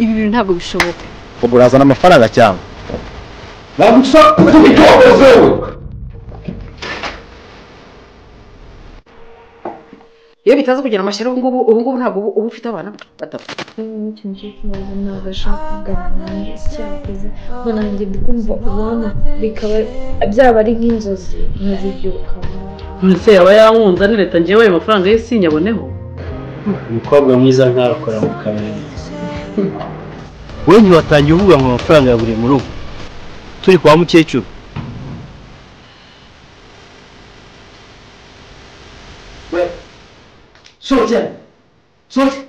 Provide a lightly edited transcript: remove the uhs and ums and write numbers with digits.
Ibi bintu ntabwo bishoboka. Ubwo urazana amafaranga cyangwa Iyo bitaza kugira amashyari ubu ngubu ntabwo uba ufite abana batatu. Ikintu cy'ikibazo ntabwo ashaka kuvugana nanjye cyakoze nanjye ndi kumva ubona bikaba byaba ari nk'inzozi nkazibyukamo. Nonese yaba yankunze ni leta njyewe ayo mafaranga ye sinyaboneho. Umukobwa mwiza nkarakora mu kabari. We ntiwatangiye uvuga ngo amafaranga yaburiye mu rugo turi kwa mukecuru. Sote. Sote.